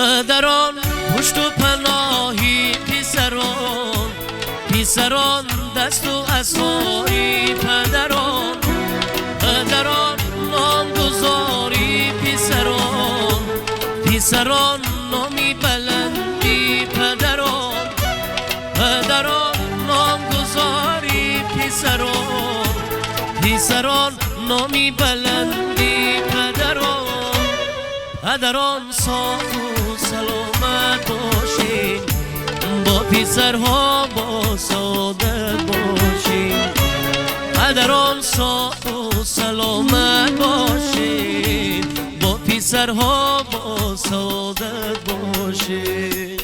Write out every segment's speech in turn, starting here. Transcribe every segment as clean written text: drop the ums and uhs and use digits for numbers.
Падарон пушту паноҳи писарон, писарон дасту асои падарон. Падарон номгузори писарон, писарон номи баланди падарон. Падарон номгузори писарон, писарон номи баланди падарон. Падарон соғу саломат бошед, бо писарҳо бо саодат бошед. Падарон соғу саломат бошед, бо писарҳо бо саодат бошед.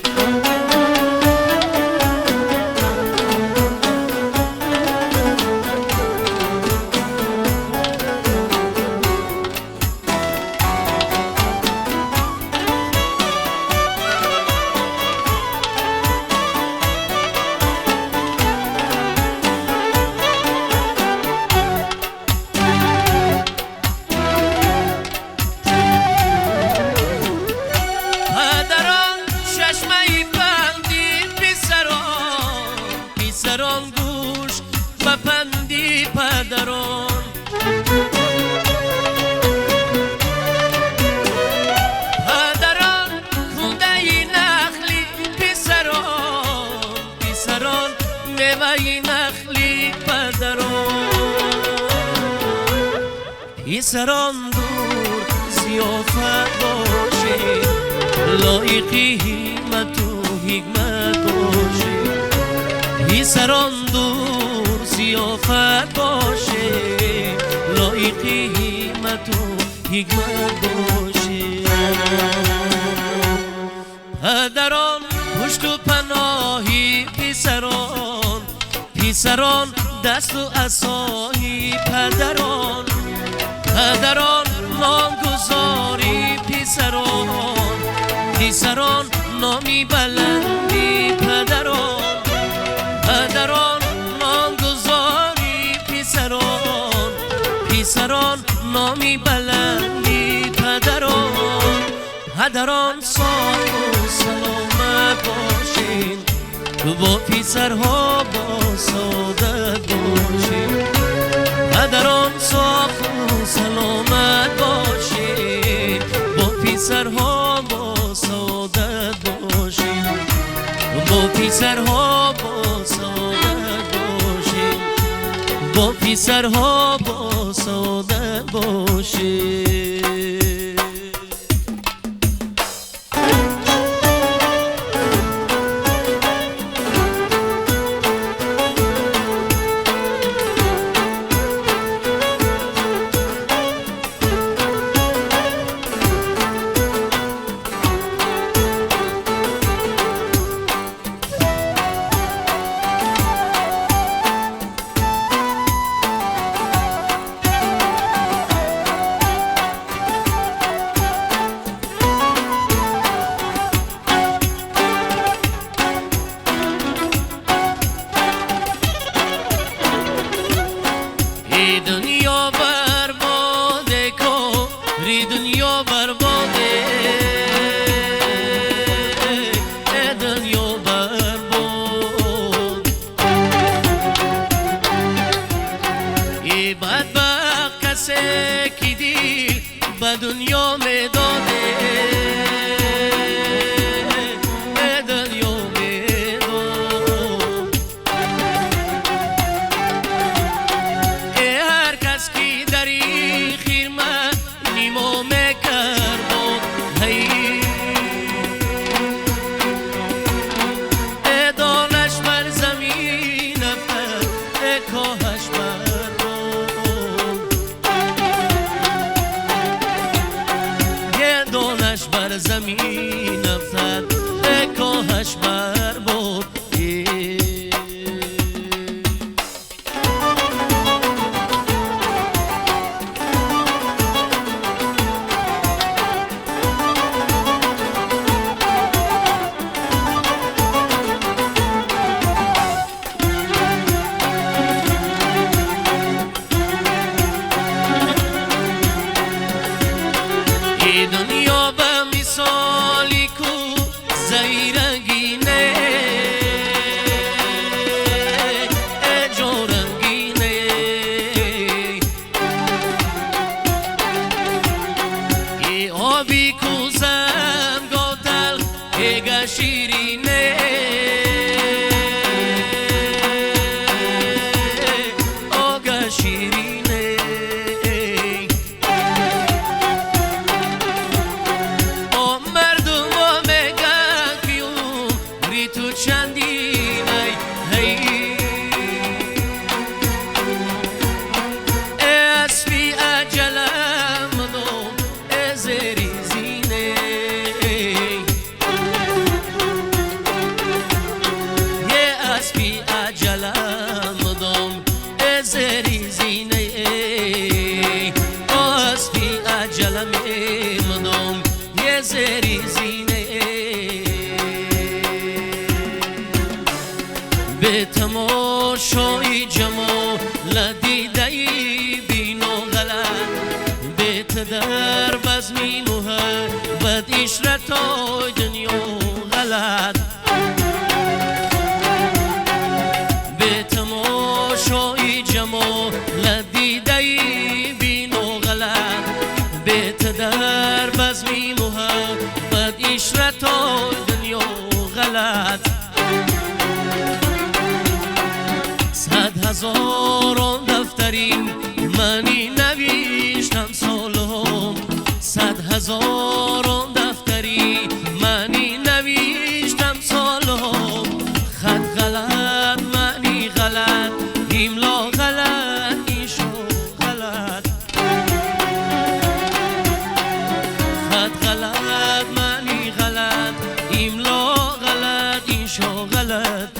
Писарон гӯш ба панди падарон. Падарон хундаи нахли писарон, писарон меваи нахли падарон. Писарон дур зиёфат бошед, лоиқи ҳиммату ҳикмат бошед. Писарон дур зиёфат бошед, лоиқи ҳиммату ҳикмат бошед. Падарон пушту паноҳи писарон, писарон дасту асои падарон. Падарон номгузори писарон, писарон номи баланди падарон. Падарон номгузори писарон, писарон номи баланди падарон. Падарон соғу саломат бошед, бо писарҳо бо саодат бошед. Падарон соғу саломат бошед, бо писарҳо бо саодат бошед. Бо писарҳо бо саодат бошед, бо писарҳо бо саодат бошед. Дунё барбоде, кори дунё барбоде, дунё барбод. Эй бадбахт касе ки дил ба дунё медоде, дунё медод. Ҳар кас ки дар хирма нимо мекард буд, донаш бар замин афтад, коҳаш бар буд. Донаш бар замин афтад, коҳаш бар буд. Дунё ба мисоли ку дӯзам готал эга ширине ога ширине о мардумо меган ки умри ту чандинай ҳей асби аҷалам дом зери зине асби аҷалам дом зери зине асби аҷалам дом зери зине бе тамошои ҷамол дидаи бино ғалат бе ту дар базми муҳаббат ишратои дунё ғалат бе тамошои ҷамол дидаи бино ғалат бе ту дар базми муҳаббат ишратои дунё ғалат сад ҳазорон дафтари мани навиштам солҳо сад ҳазорон дафтари мани навиштам солҳо хат ғалат маъни ғалат имло ғалат иншо ғалат хат ғалат маъни ғалат имло ғалат иншо ғалат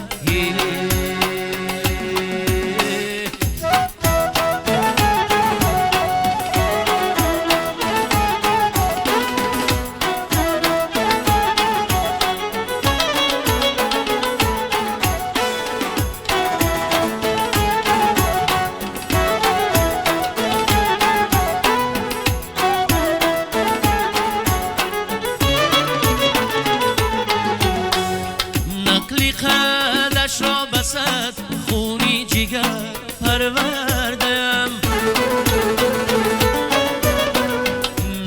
نقلی قدش را بسد خونی جگر پروردم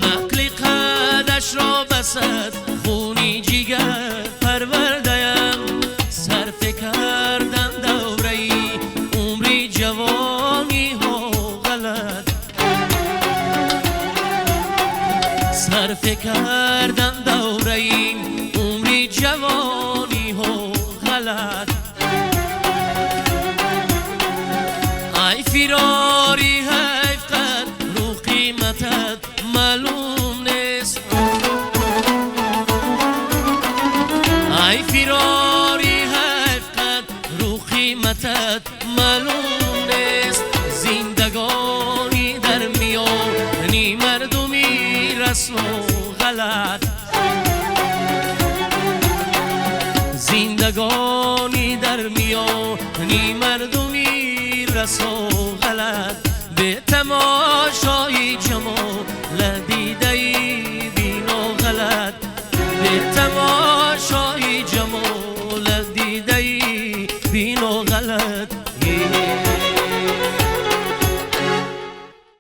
نقلی قدش را بسد خونی جگر پروردم صرف کردم دوره‌ای عمری جوانی ها غلط صرف کردم دوره‌ای عمری جوانی ها غلط ای فراری حیف قد رو قیمتت معلوم نیست ای فراری حیف قد رو قیمتت معلوم نیست زندگانی در میانی مردمی رسم و غلط زندگانی در میانی مردمی رسم و غلط به تماشای جمال دیده‌ای بینا غلط به تماشای